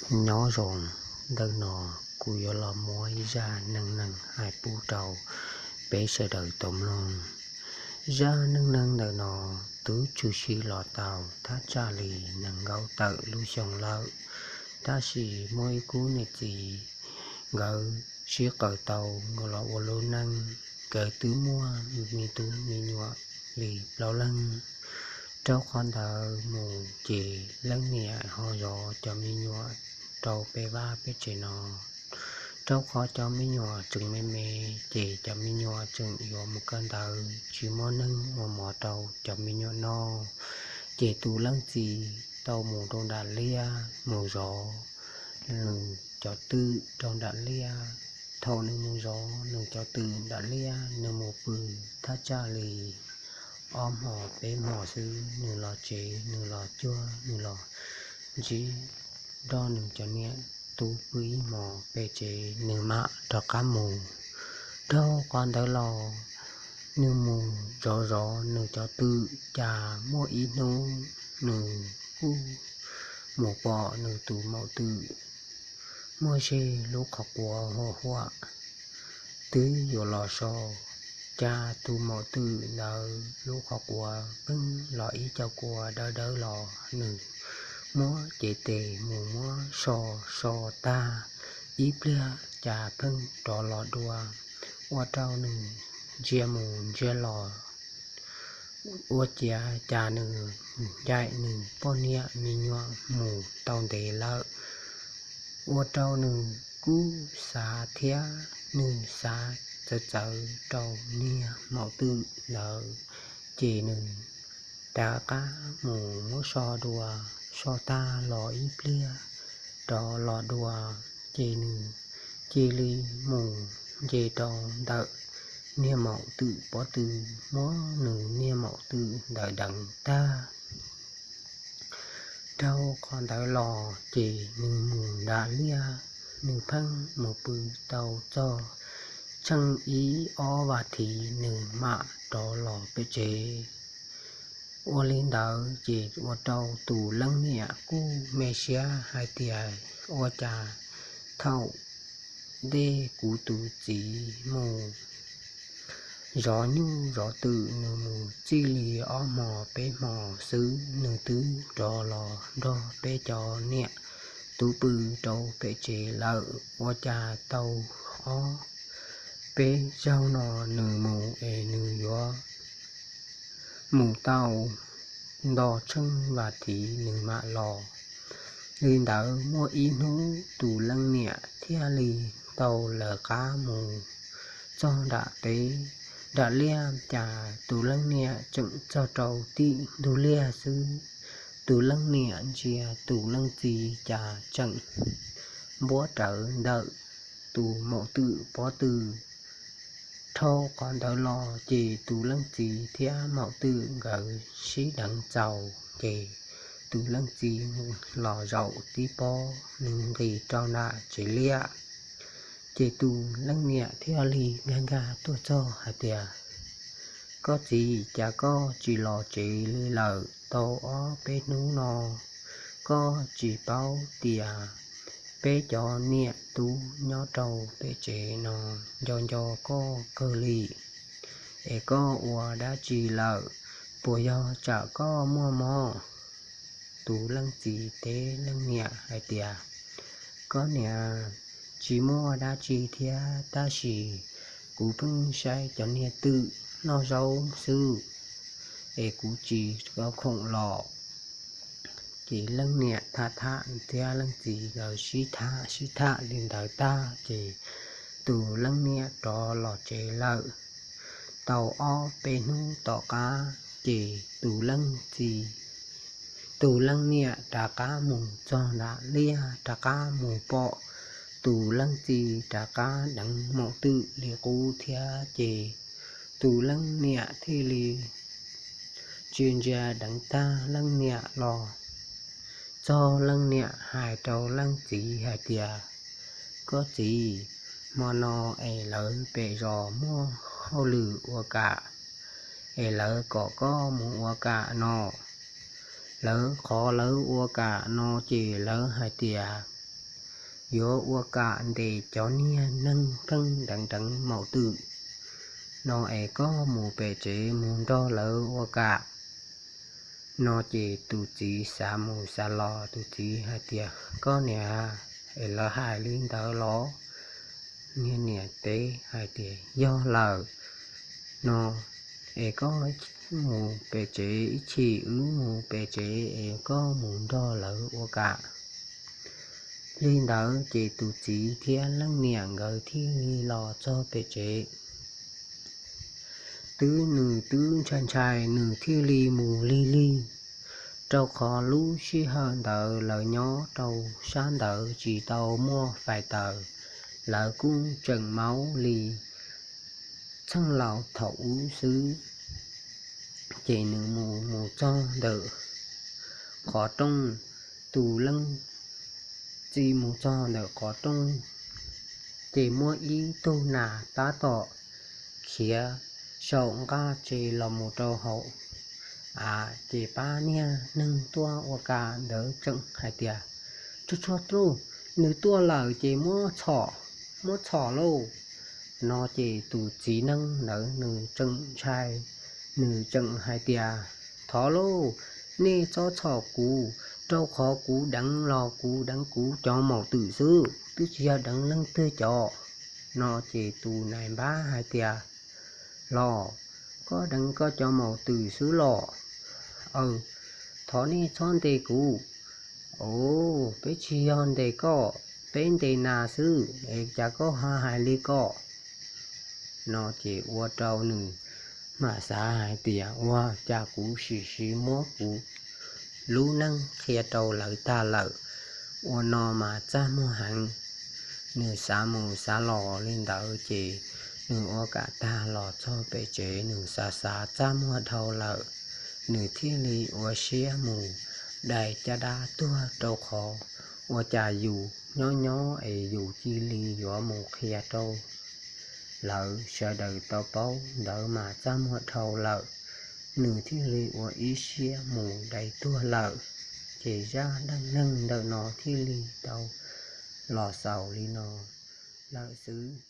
Nyob zoo, ntawm no kuv yuav los muab ib zaj neej neeg hais pub rau peb sawv daws tau mloog. Zaj neej neeg ntawm no twb tshwm sim los tau thaj tsam li nees nkaum tawm lub xyoo lawm, tab sis muaj ib khub niam txiv nkawd sib qaws tau los ua lub neej, nkawd twb muaj me tub me nyuam li plaub leeg. Rau qhov ntawd mus ces leej niam ho zov cov me nyuam rau pem vaj pem tsev no. Rau qhov cov me nyuam tseem me me, ces cov me nyuam tseem yuav mus kawm ntawv, tsis muaj neeg ua mov rau cov me nyuam noj. Ces tus leej txiv tau mus rau nram liaj mus zov nws cov twm rau nram liaj. Thaum nws mus zov nws cov twm nram liaj, nws mus pw thaj tsam li ob hmos peb hmos xwb, nws los tsev, nws los cuag, nws los ntsib nrog nws cov niam tub pw ib hmos pem tsev, nws mam rov qab mus. Rau qhov ntawd los nws mus zov zov nws cov twm cas muaj ib hnub nws kuj mus pom nws tus maum twm muaj zej lub qhov quav huam huam twb yuav los so. Cas tus maum twm ntawd lub qhov quav pheej los ib co kua dawb dawb los, nws muab cev tes mus muab so so tag ib pliag cas pheej rov los dua, ua rau nws ntsia mus ntsia los ua ciav cas nws ncaim nws poj niam me nyuam mus tau ntev lawm. Ua rau nws kuj xav thiab nws xav txawv txawv rau niag maum twm ntawd, ces nws rov qab mus muab so dua, so tag los ib pliag rov los dua, ces nws cia li mus nce rau ntawm niag maum twm pob tw, muab nws niag maum twm ntawd deev tag. Rau qhov ntawd los ces nws mus nram liaj, nws pheej mus pw tau txog tsheej ib ob vas thiv nws mam rov los pem tsev. Ua li ntawd ces ua rau tus leej niam kuj me siab hais tias ua cas thaum ntej kuv tus txiv mus zov nyuj zov twm nws mus txij li ob hmos peb hmos xwb nws twb rov los nrog peb cov niam tub pw rau pem tsev lawm, ua cas tau ob peb zaug no nws mus es nws yuav mus tau nto tsheej vas thiv nws mam los. Li ntawd muaj ib hnub tus leej niam thiaj li tau lawv qab mus txog nram teb, nram liaj, cas tus leej niam tseem txog rau tim ntug liaj xwb. Tus leej niam ntsia tus leej txiv cas tseem npuab rawv ntawm tus maum twm pob tw. Dhau qhov ntawd los ces tus leej txiv thiab maum twm nkawd sib deev txaus, ces tus leej txiv los zaum tib pob, nws nqis rau nram tsev liaj. Ces tus leej niam thiaj li nkag nkag tuaj txog hais tias, Koj txiv, cas koj tsis los tsev li lawm tau ob peb hnub no? Koj tsis paub tias peb cov niam tub nyob rau pem tsev no nco nco koj kawg li, es koj ua dab tsi lawm? Puas yog tsam koj muaj mob? Tus leej txiv teb leej niam hais tias, Koj niam, tsis muaj dab tsi thiab, tab sis kuv pheej saib cov niag twm noj zaub xwb, es kuv tsis khoom los. Ces leej niam tham tham thiab leej txiv nkawd sib tham sib tham li ntawd tag ces tus leej niam rov los tsev lawm. Tau ob peb hnub tom qab ces tus leej txiv, tus leej niam rov qab mus txog nram liaj, rov qab mus pom tus leej txiv rov qab deev maum twm li qub thiab, ces tus leej niam thiaj li ntsia ntsia deev tag leej niam los txog, leej niam hais rau leej txiv hais tias, Koj txiv, hmo no es lawv pem zos muaj hauj lwm ua kam, es lawv kom koj mus ua kam no. Lawv, qhov lawv ua kam no ces lawv hais tias yuav ua kam ntes cov niag neeg pheej deev deev maum twm no es koj mus pem tsev mus nrog lawv ua kam no. Ces tus txiv xav mus xav los, tus txiv hais tias, Koj niam, es lawv hais li ntawd los? Niag niam teb hais tias, Yog lawm no, es koj mus pem tsev ib chim, wb mus pem tsev es koj mus nrog lawv ua kam. Li ntawd ces tus txiv thiab leej niam nkawd thiaj li los txog pem tsev. Twb nws twb ntshai ntshai, nws thiaj li mus lig lig, rau qhov lub sij hawm ntawd lawv nyob rau sab ntawd tsis tau muaj fais taws, lawv kuj tseem maub li txheej laus thaum ub xwb. Ces nws mus mus txog ntawm qhov rooj, tus leej txiv mus txog ntawm qhov rooj, ces muaj ib tug nas tab tom khiav saum nqaj tsev los mus rau hauv av, ces pab niag neeg tuaj ua kam ntawd tseem hais tias, Tsuag tsuag ruj, nws tuaj lawm ces muab txhom, muab txhom lauj no. Ces tus txiv neej ntawd nws tseem ntshai, nws tseem hais tias, Thov lauj, nej txhob txhom kuv, rau qhov kuv deev los kuv deev kuv cov maum twm xwb, twb tsis yog deev leej twg cov no. Ces tus nais npab hais tias, Los, koj deev koj cov maum twm xwb los? Aws, thov nej txhob ntes kuv. Os, peb tsis yog ntes koj, peb ntes nas xwb es cas koj ho hais li ko no. Ces ua rau nws mam xav hais tias, Ua cas kuv sim sim muab kuv lub neej qhia rau lawv tag lawm, ua no mas txaj muag heev. Nws xav mus xav los li ntawd ces nws ua kam tag los txog pem tsev, nws xav xav txaj muag dhau lawm, nws thiaj li ua siab mus dai caj dab tuag, rau qhov ua cas yus nyob nyob es yus cia li yuav mus qhia rau lawv sawv daws tau paub ntawd mas txaj muag dhau lawm. Nws thiaj li ua ib siab mus dai tuag lawm, ces zaj dab neeg ntawm no thiaj li tau los xaus li no lawm xwb.